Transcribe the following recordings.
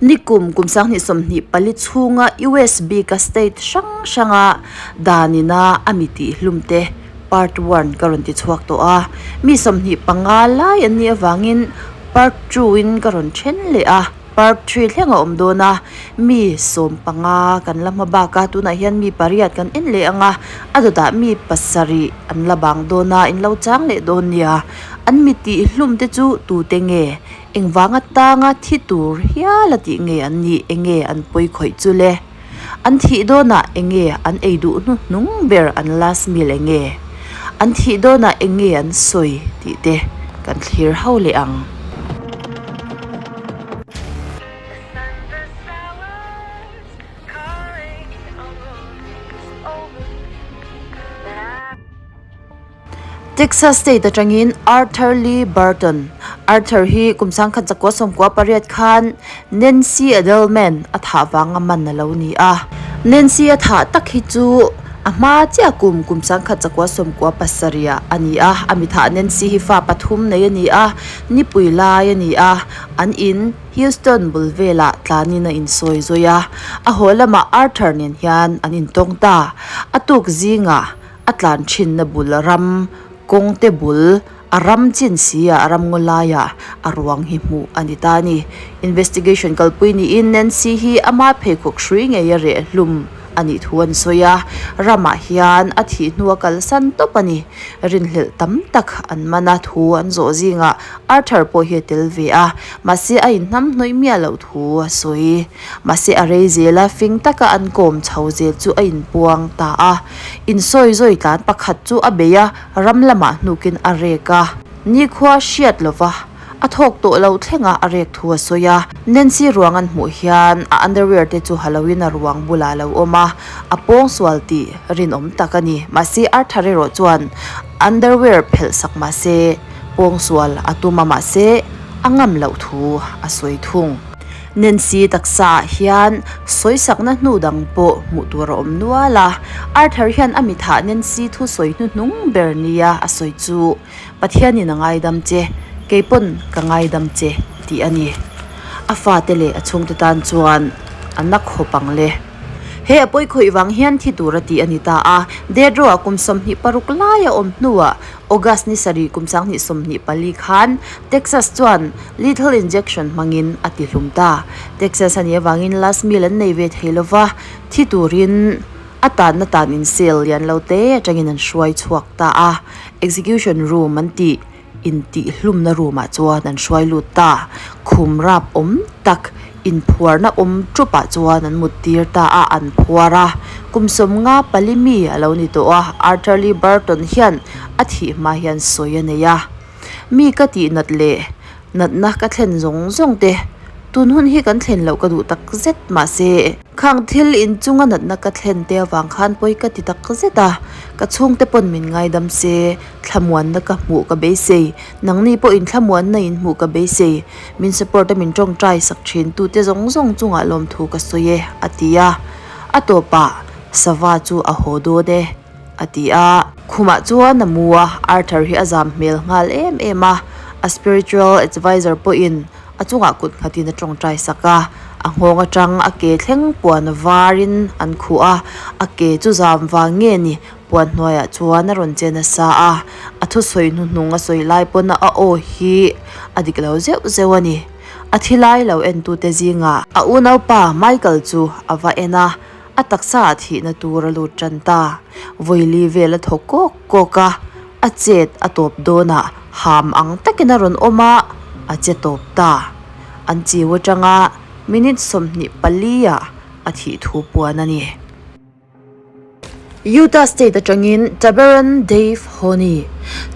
Nikum kum 2024 chhunga US bika state hrang hranga danina a mi tihhlum te part one ka rawn ti chhuak tawh a, mi 25 lai an nih avangin part two in ka rawn then leh a, part three thleng a awm dawn a, mi 15 kan la hma bak a, tunah hian mi pariat kan en leh ang a, a dawtah mi pasarih an la bang dawn a, in lo chang leh dawn nia, an mi tihhlum te chu tute nge? Engvang atanga thi tur hial a tih nge an nih? Enge an pawi khawih chu le? An thih dawnah enge an ei duh hnuhnung ber an last meal enge? An thih dawnah enge an sawi tih te kan thlir ho leh ang. Texas state atangin Arthur Lee Burton, Arthur hi kum 1998 khan Nancy Adelman a thah vanga man a lo ni a. Nancy a thah tak hi chu a hma chiah kum kum 1997 ah a ni a. A mi thah Nancy hi fa pathum nei a ni a, nipui lai a ni a, an in Houston bul velah tlanin a insawi zawi a. A haw lamah Arthur nen hian an intawng ta. A tuk zingah A tlan thinna bul ram kawng te bul a ram chin si ah ram ngaw laiah a ruang hi hmuh a ni ta a ni. Investigation kalpui niin Nancy hi ama pheikhawk hrui ngei a reh hlum a nih thu an sawi a, ramah hian a thih hnu a kalsan tawp a ni. Rinhlelh tam tak an man a, thu an zawh zingah Arthur pawh hi a tel ve a, mahse a inhnamhnawih miah loh thu a sawi. Mahse a rei zel a, fing taka an kawm chho zel chu a inpuang ta a. Insawi zawi tlan pakhat chu a bei a, ram lamah hnukin a rek a. Nikhua hriat lova a thawk tawh lo thleng a, a rek thu a sawi a. Nancy ruang an hmuh hian a underwear te chu haloin a ruang bulah a lo awm a, a pawng sual tih rinawm tak a ni. Mahse Arthur erawh chuan underwear phelh sak mahse pawng sual a tum a, mahse a ngam loh thu a sawi thung. Nancy taksa ah hian sawisakna hnu dang pawh hmuh tur a awm nual a, Arthur hian a mithah Nancy thu sawi hnuhnung ber nia a sawi chu, Pathianin a ngaidam che, kei pawn ka ngaidam che tih a ni. A fate leh a chhungte tan chuan a na khawp ang le. He a pawi khawih vang hian thi tur a tih a ni ta a, Death Row ah kum 26 lai a awm hnuah August ni sarih kum 2024 khan Texas chuan lethal injection hmangin a tihlum ta. Texas a nih avangin last meal an nei ve thei lova, thi turin a tanna tan in cell lian lo te atangin an hruai chhuak ta a. Execution room an tih intihlumna room ah chuan an hruai lut ta. Khum rap awm tak inphuarna awm tupah chuan an mut tir ta a, an phuar a. Kum 54 mi a lo ni tawh a, Arthur Lee Burton hian a thih hma hian sawi a nei a. Mi ka tih nat leh natna ka thlen zawng zawng te, tun hun hi kan thlen loh ka duh tak zet mahse, khang thil inchunga natna ka thlen te avang khan pawi ka ti tak zet a, ka chhungte pawn min ngaidam se, thlamuanna ka hmuh ka beisei, nangni pawhin thlamuanna in hmuh ka beisei, min support a min tawngtai sak thin tute zawng zawng chungah lawmthu ka sawi e, a ti a, a tawpah sava chu a haw dawn e. A ti a. Khumah chuan a mu a, Arthur hi a zam hmel nghal em em a, a spiritual adviser pawhin a chungah kut nghatin a tawngtai sak a, a nghawng atang a ke thleng puan varin an khuh a, a ke chu zam vang nge ni puan hnuaiah chuan a rawn che nasa a, a thusawi hnuhnung a sawi lai pawn a aw hi a dik lo zeuh zeuh a ni. A thi lai lo entute zingah a unaupa Michael chu a va en a, A taksa ah thihna tur a lut tan ta. Vawili vel a thaw kawk kawk a, a chet a tawp dawnah ham ang takin a rawn awm a, a che tawp ta. An chiu atanga minute 24 ah a thih thu puan a ni. Utah State atangin Taberon Dave Honey.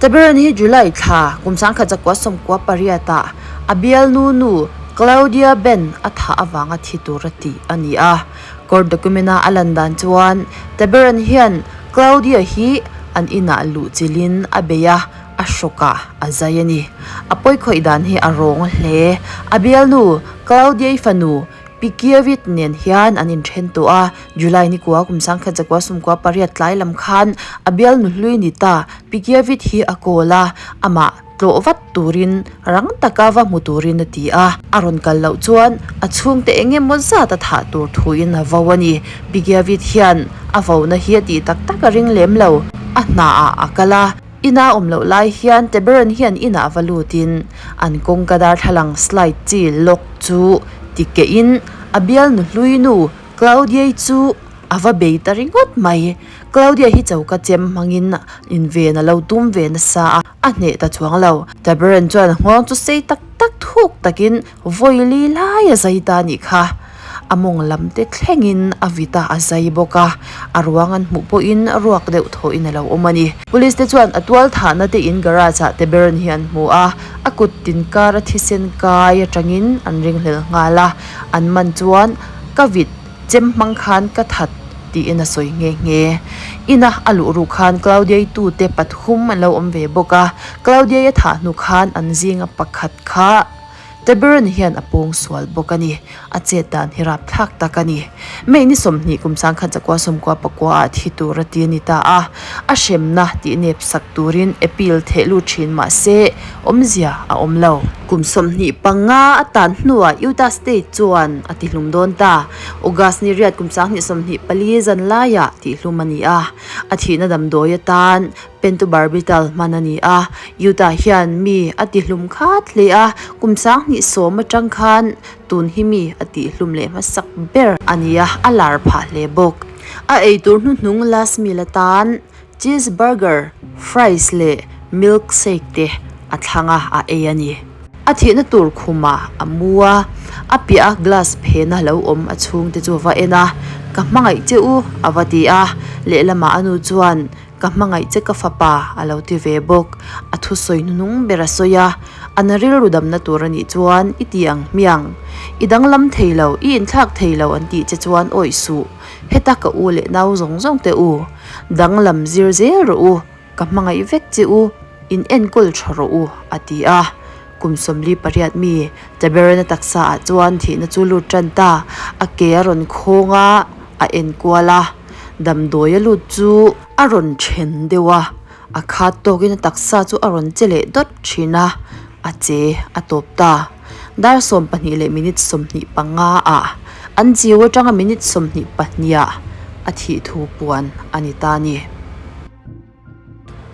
Taberon hi July thla kum 1998 ah a bialnu nu Claudia Ben a thah avanga thi tur a tih a ni a. Court document a a lan dan chuan Taberon hian Claudia hi an inah luh chilhin a bei a, a hrawkah a zai a ni. A pawikhawih dan hi a rawng hle. A bialnu Claudia-i fanu Pikiewicz nen hian an inthen tawh a, July ni kua kum 1998 tlai lam khan a bialnu hlui ni ta Pikiewicz hi a call a, amah. tlawh vat turin rang taka va hmu turin a ti a. A rawn kal loh chuan a chhungte eng emaw zat a thah tur thuin a vo a ni. Pigiavit hian a vona hi a tih tak tak a ring lem lo. A hnaah a kal a. Ina awm loh lai hian Teberen hian inah va lutin an kawngka darthlalang slide chi lock chu ti kehin a bialnu hlui nu Claudia-i chu a va bei ta ringawt mai. Claudia hi choka chem hmangin inven a lo tum ve nasa a, a hneh ta chuang lo. Teberen chuan a nghawng chu sei tak tak thuk takin vawi li lai a zai ta a nih kha. A mawng lam te thlengin a vit a, a zai bawk a. A ruang an hmuh pawhin ruak deuh thawhin a lo awm a ni. Police te chuan a tual thahna te in garage ah Teberen hi an hmu a, a kut tin kar a thisen kai atangin an ringhlel nghal a. An man chuan ka vit chem hmang khan ka that tiin a sawi nghe nghe. Ina a luh ruh khan Claudia-i tute pathum an lo awm ve bawk a, Claudia-i a thah hnu khan an zinga pakhat kha Taberon hian a pawng sual bawk a ni. A chet dan hi rapthlak tak a ni. May ni 20 kum sangkhat zakua sawmkua pakua ah thi tur a ti a ni ta a, a hremna tih nep sak turin appeal theh lut thin mah se awmzia a awm lo. Kum 25 a tan hnuah Utah State chuan a tihlum dawn ta. August ni riat kum 2024 zan laiah tihlum a ni a, a thihna damdawi atan Pentobarbital hman a ni a. Utah hian mi a tihlum khat hle a, kum 2010 atang khan tun hi mi a tihlum leh hmasak ber a ni a, a lar phah hle bawk. A eitur hnuhnung last meal atan cheeseburger, fries leh milkshake te a thlang a, a ei a ni. A thihna tur khumah a mu a, a piah a glass phena lo awm a chhungte chu a va en a, Ka hmangaih che u a va ti a, lehlamah a nu chuan Ka hmangaih che ka fapa a lo ti ve bawk. A thusawi hnuhnung ber a sawi a, an rilru damna tur a nih chuan i ti ang hmiang. I danglam thei lo, i inthlak thei lo an tih che chuan awih suh. Heta ka u leh nau zawng zawng te u, danglam zir zel rawh u, ka hmangaih vek che u, in enkawl tha rawh u a ti a. Kum 48 mi Taberna taksa ah chuan thihna chu lut tan ta, a ke a rawn khawng a, a enkual a. Damdawi a lut chu a rawn then deuh a, a khat tawkin a taksa chu a rawn che leh dawt thin a, a che a tawp ta. Dar 12 leh minute 25 ah an chiu atanga minute 22 ah a thih thu puan a ni ta a ni.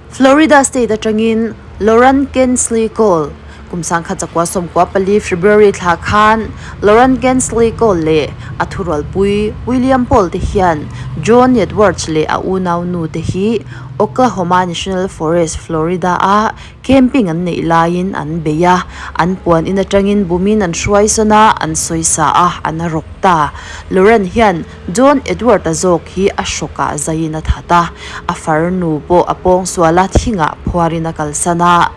Florida state atangin Loran Kensley Cole, kum 1994 February thla khan Loran Kensley Cole leh a thurualpui William Paul te hian John Edwards leh a unau nu te hi Oklahoma National Forest, Florida a camping an neih laiin an bei a, an puan in atangin bumin an hruai sawn a, an sawisa a, an rawk ta. Loran hian John Edward-a zawk hi a hrawkah zaiin a that a, a farnu pawh a pawngsual a, thingah phuarin a kalsan a.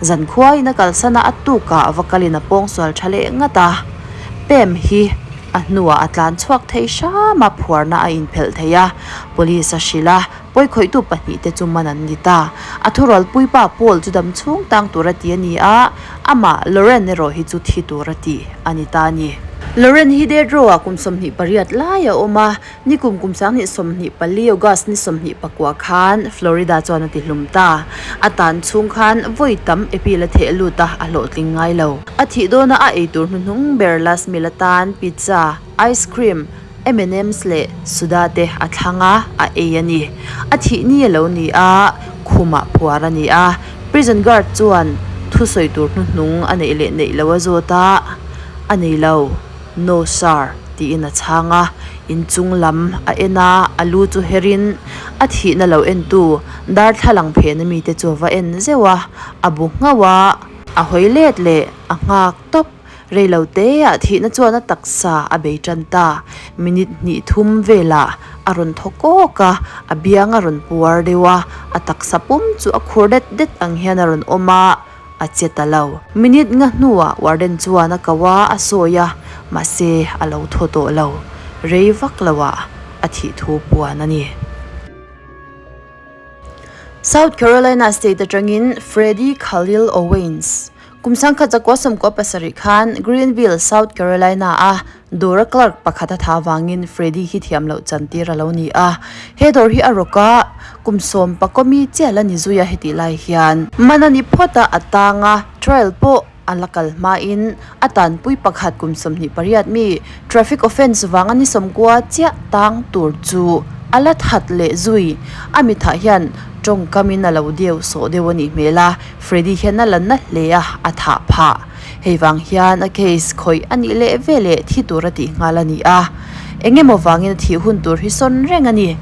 Zankhuain a kalsan a, a tukah a va kalin a pawngsual tha leh ngat a. Pam hi a hnuah a tlan chhuak thei hram a, phuarna a inphelh thei a, police a hrilh a, pawikhawihtu pahnihte chu man an ni ta. A thurualpuipa Paul chu dam chhung tang tura ti a ni a, amah Lauren erawh hi chu thi tura ti a ni ta a ni. Lauren hi Death Row-ah kum 28 lai a awm a, nikum kum 2024 August ni 24 khan Florida chuan a ti hlum ta. A tan chhung khan vawi tam appeal a theh lut a, a hlawhtling ngai lo. A thih dawna a eitur hnuhnung ber last meal atan pizza, ice cream, M&M's leh soda te a thlang a, a ei a ni. A thih ni a lo ni a, khumah phuar a ni a. Prison guard chuan thusawi tur hnuhnung a neih leh neih lo a zawt a, a nei lo, No sir tiin a chhang a. Inchung lam a en a, a lu chu herin a thihna lo entu darthlalang phena mite chu a va en zeuh a, a bu nghauh a, a hawi let leh a nghak tawp. Reilo teah thihna chuan a taksa a bei tan ta. Minute hnih thum velah a rawn thaw kawk a, a biang a rawn puar deuh a, a taksa pum chu a khur det det ang hian a rawn awm a, a che ta lo. Minute nga hnuah warden chuan a ko a, a sawi a, mahse a lo thaw tawh lo. Rei vak loah a thih thu puan a ni. South Carolina state atangin Freddie Khalil Owens, Kum 1997 khan Greenville, South Carolina-a dawra clerk pakhat a tha vangin Freddie hi thiam loh chantir a lo ni a. He dawr hi a rawk a, Kum sawmpakaw mi chiah la ni zui a hetih lai hian. Man a ni phawt a, a tang a, trial pawh a la kal hmain a tanpui pakhat kum 28 mi traffic offence vanga ni 90 chiah tang tur chu a la that leh zui. A mithah hian tawngkamin a lo deuh sawh deuh a nih hmel a, Freddy hian a la na hle a, a thah phah. Hei vang hian a case khawih a nih leh veleh thi tur a tih nghal a ni a, eng emaw vangin a thih hun tur hi sawn reng a ni.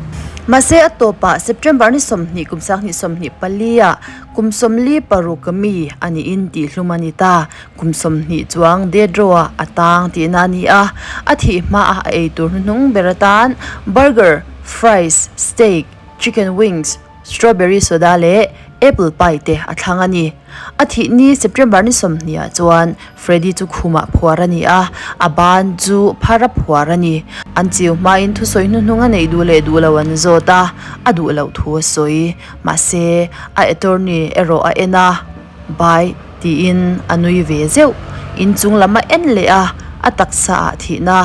Mahse a tawpah September ni 20 kum 2024 ah kum 46 mi a niin tihhlum a ni ta. Kum 20 chuang death row ah a tang tihna a ni a, a thih hmaah a ei tur hnuhnung ber atan burger, fries, steak, chicken wings, Strawberry soda leh apple pie te a thlang a ni. A thih ni September ni 20 ah chuan Freddy chu khumah phuar a ni a, a ban chu phar a phuar a ni. An chiu hmain thusawi hnuhnung a neih duh leh duh lo an zawt a, a duh loh thu a sawi. Mahse, a attorney erawh a en a, Bye tiin a nui ve zeuh. Inchung lam a en leh a, a taksa ah thihna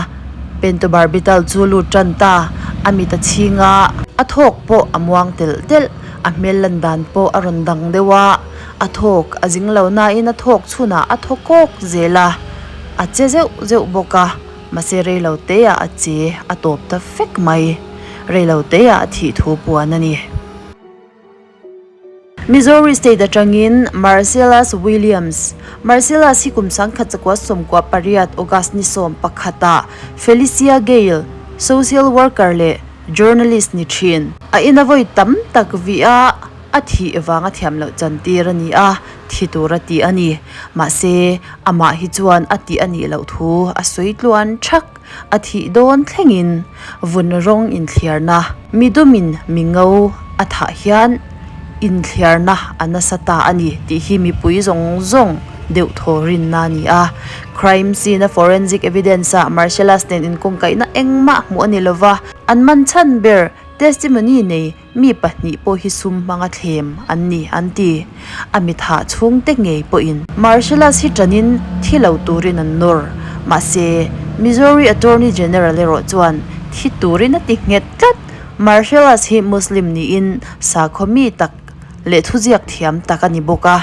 pentobarbital chu lut tan ta. A mit a chhing a, a thawk pawh a muang telh telh. A hmel lan dan pawh a rawn dang deuh a, a thawk a zing lo nain a thawk chhunah a thaw kawk zel a, a che zeuh zeuh bawk a, mahse reilo teah a che a tawp ta fek mai. Reilo teah a thih thu puan a ni. Missouri State atangin Marcellus Williams Marcellus hi kum 1998 August ni 11 ah Felicia Gayle, social worker leh journalist ni thin. A ina vawi tam tak vih a, a thih vanga thiam loh chantir a ni a, thi tur a tih a ni. Mahse, amah hi chuan a tih a nih loh thu a sawi tluan thak. A thih dawn thlengin vun rawng inthliarna midumin mi ngo a thah hian inthliarna a nasa ta a ni tih hi mipui zawng zawng deuh thaw rinna a ni a. Crime scene a forensic evidence ah Marcellus nen inkawngkaihna engmah hmuh a ni lova, an man chhan ber testimony nei Mi pahnih pawh hi sum hmanga thlem an ni an ti. A mithah chhungte ngei pawhin Marcellus hi ṭanin thi lo turin an nawr. Mahse, Missouri Attorney General erawh chuan thi turin a ti nghet tlat. Marcellus hi Muslim niin sakhaw mi tak leh thuziak thiam tak a ni bawk a.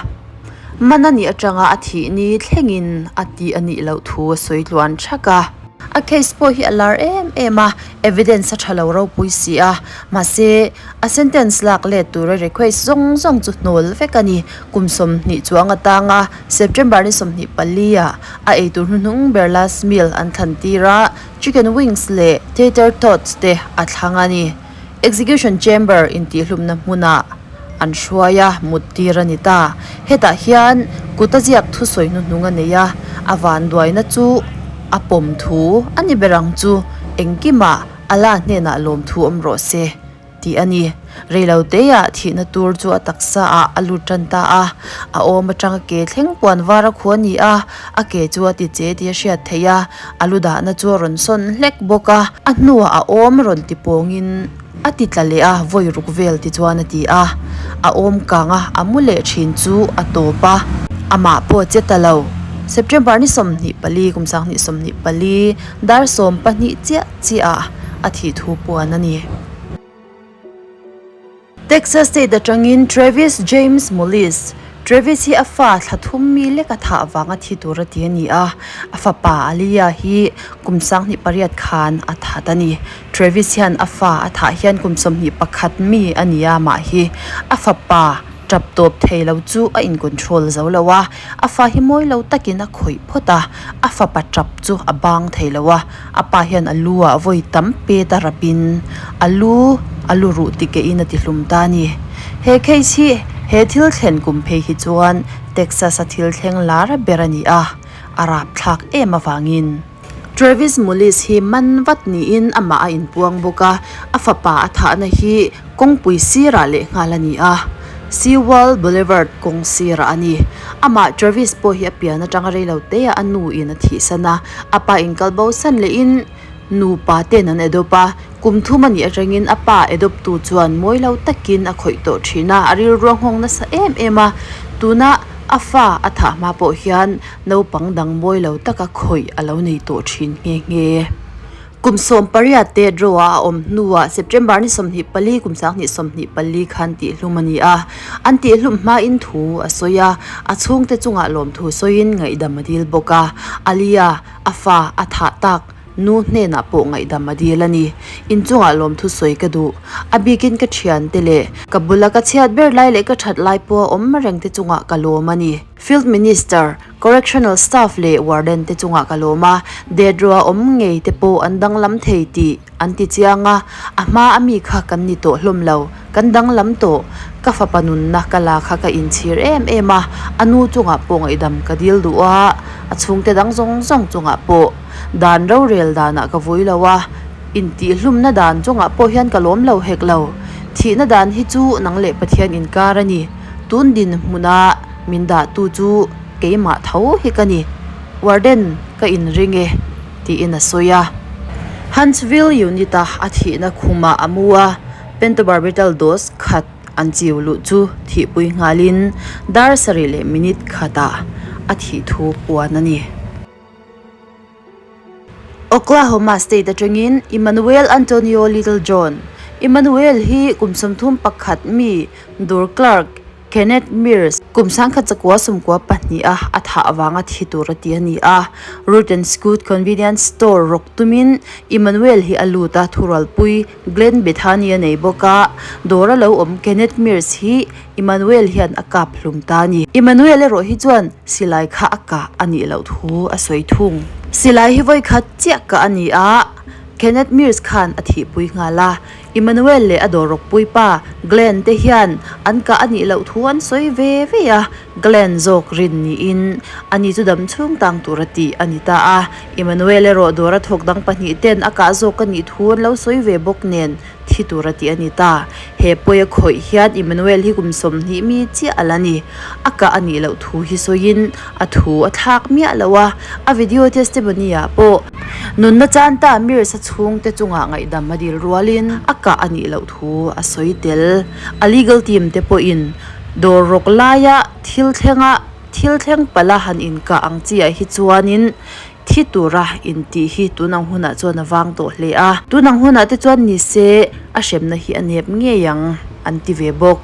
Man a nih aṭanga a thih ni thlengin a tih a nih loh thu a sawi tluan ṭhak a. A case pawh hi a lar em em a, evidence a tha lo ropui si a, mahse a sentence lak let tura request zawng zawng chu hnawl vek a ni. Kum 20 chuang atanga September ni 24 ah a eitur hnuhnung ber last meal an thlan tir a, chicken wings leh tater tots te a thlang a ni. Execution chamber intihhlumna hmunah an hruai a, mut tir a ni ta. Hetah hian kut a ziak thusawi hnuhnung a nei a, a vanduaina chu a pawm thu a ni ber ang chu, engkimah Allah hnenah lawmthu awm rawh se tih a ni. Reiloteah thihna tur chu a taksa ah a lut tan ta a, a awm atanga ke thleng puan var a khu a ni a, a ke chu a ti che tih a hriat theih a, a lu dahna chu a rawn sawn hlek bawk a, a hnuah a awm rawn ti pawngin a ti tla leh a, vawi ruk vel ti chuan a ti a, a awm kang a, a mu leh thin chu a tawp a, amah pawh a che ta lo. September ni 24 kum 2024 dar 12 chiah chiah ah a thih thu puan a ni. Texas State atangin Travis James Mullis, Travis hi a fa thla thum mi lek a thah vanga thi tur a ti a ni a, a fapa Aaliyah hi kum 28 khan a that a ni. Travis hian a fa a thah hian kum 21 mi a ni a, mah hi a fapa tap tawp thei lo chu a in control zo lo a, a fa hi mawi lo takin a khawih phawt a, a fapa tap chu a bang thei lo a, a pa hian a lu ah vawi tam pet a rapin a lu a lu ruh ti kehin a ti hlum ta a ni. He case hi he thil thlen kum phei hi chuan Texas a thil thleng lar ber a ni a, a rapthlak em avangin. Travis Mullis hi man vat niin amah a inpuang bawk a, a fapa a thahna hi kawngpui sirah leh nghal a ni a, Seawall Boulevard kawng sirah a ni. Amah Travis pawh hi a pian atanga reilo teah a nu in a thihsan a, a pa in kalbo san lehin nupa ten an adopt a, kum thum a nih atangin a pa adopt tu chuan mawi lo takin a khawih tawh thin a, a rilru a nghawng nasa em em a, tuna a fa a thah hma pawh hian Naupang dang mawi lo taka khawih a lo nei tawh thin nghe nghe. Kum 18 te draw-a a awm hnuah September ni 24 kum 2024 khan tihhlum a ni a. An tihhlum hmain thu a sawi a, a chhungte chungah lawmthu sawiin ngaihdam a dil bawk a. Alia, a fa a thah tak nu hnenah pawh ngaihdam a dil a ni. Inchungah lawmthu sawi ka duh. A bikin ka thiante leh ka bula ka chhiat ber lai leh ka that lai pawha awm reng te chungah ka lawm a ni. Field Minister, Correctional Staff leh Warden te chungah ka lawm a, Deadroa awm ngei te pawh an danglam thei tih an ti chiang a, a hma a mi kha kan ni tawh hlawm lo, kan danglam tawh. Ka fapa nunna ka la kha ka inchhir em em a, a nu chungah pawh ngaihdam ka dil duh a, a chhungte dang zawng zawng chungah pawh dan rorel danah ka vui lo a, intihhlumna dan chungah pawh hian ka lawm lo hek lo. Thihna dan hi chu nang leh Pathian inkar a ni. Tun dinhmuna min dahtu chu keimah tho hi ka ni, Warden ka inring e, tiin a sawi a. Huntsville unit-a a thihna khumah a mu a, pentobarbital dose khat an chiu luh chu thihpui nghalin dar sarih leh minute khatah a thih thu puan a ni. Oklahoma State atangin Emmanuel Antonio Littlejohn, Emmanuel hi kum 31 mi Dur Clark, Kenneth Mears, kum 1992 a a thah avanga thi tur a ti a ni a. Root and Scoot Convenience Store rawk tumin Emmanuel hi a lut a, thurualpui Glenn Bethany a nei bawk a. Dawr a lo awm Kenneth Mears hi Emmanuel hian a kap hlum ta a ni. Emmanuel erawh hi chuan silai kha a kah a nih loh thu a sawi thung. Silai hi vawikhat chiah kah a ni a, Kenneth Mears khan a thihpui nghal a. Emmanuel leh a dawrrawkpui pa Glenn te hian an kah a nih loh thu an sawi ve ve a, Glenn zawk rin niin ani chu dam chhung tang tur a tih a ni ta a. Emmanuel erawh dawr a thawk dang pahnih ten a kah zawk a nih thu an lo sawi ve bawk nen thi tur a tih a ni ta. He pawi a khawih hian Emmanuel hi kum 20 mi chiah a la ni. A kah a nih loh thu hi sawiin a thu a thlak miah lo a, a video testimony ah pawh Nunna chan ta Mirsa chhungte chungah ngaihdam a dil rualin a kah a nih loh thu a sawi tel. A legal team te pawhin dawr rawk laia thil thlenga thil thleng pala han inkah ang chi ah hi chuanin thi tura intih hi tun ang hunah chuan a vang tawh hle a. Tun ang hunah te chuan ni se a hremna hi a nep ngei ang an ti ve bawk.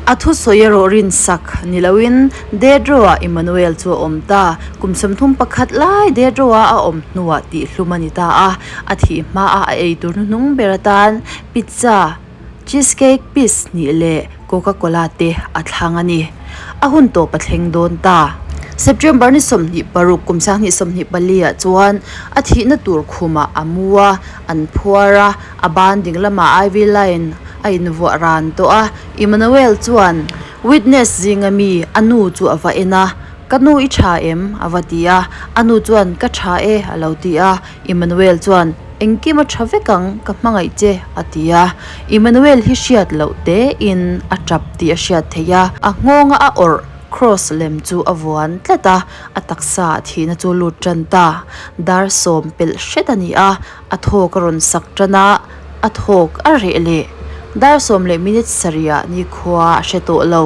A thusawi erawh rinsak ni loin Deadrow-ah Emmanuel chu a awm ta. Kum 31 lai Deadrow-a a awm hnuah tihhlum a ni ta a. A thih hmaah a ei tur hnuhnung ber atan pizza, cheesecake piece hnih leh Coca-Cola te a thlang a ni. A hun tawp a thleng dawn ta. September ni 26 kum 2024 ah chuan a thihna tur khumah a mu a, an phuar a. A ban ding lamah Ivy Line a invuah ran tawh a, Emmanuel chuan witness zinga mi a nu chu a va en a, Ka nu i tha em? a va ti a, a nu chuan Ka tha e a lo ti a, Emmanuel chuan Engkim a tha vek ang, ka hmangaih che a ti a, Emmanuel hi hriat loh tein a tap tih a hriat theih a, a nghawnga a awrh cross lem chu a vuan tlat a, a taksa ah thihna chu lut tan ta, dar sawm pelh hret a ni a, A thawk a rawn sak tan a, a thawk a reh leh. Dar sawm leh minute sarihah nikhua a hre tawh lo.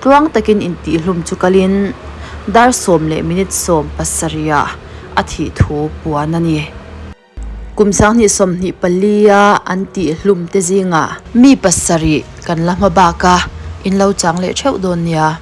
Tluang takin intihhlum chu kalin dar sawm leh minute sawm pasarihah a thih thu puan a ni. Kum 2024 a an tihhlum te zingah mi pasarih kan la hma bak a, in lo chang leh theuh dawn nia.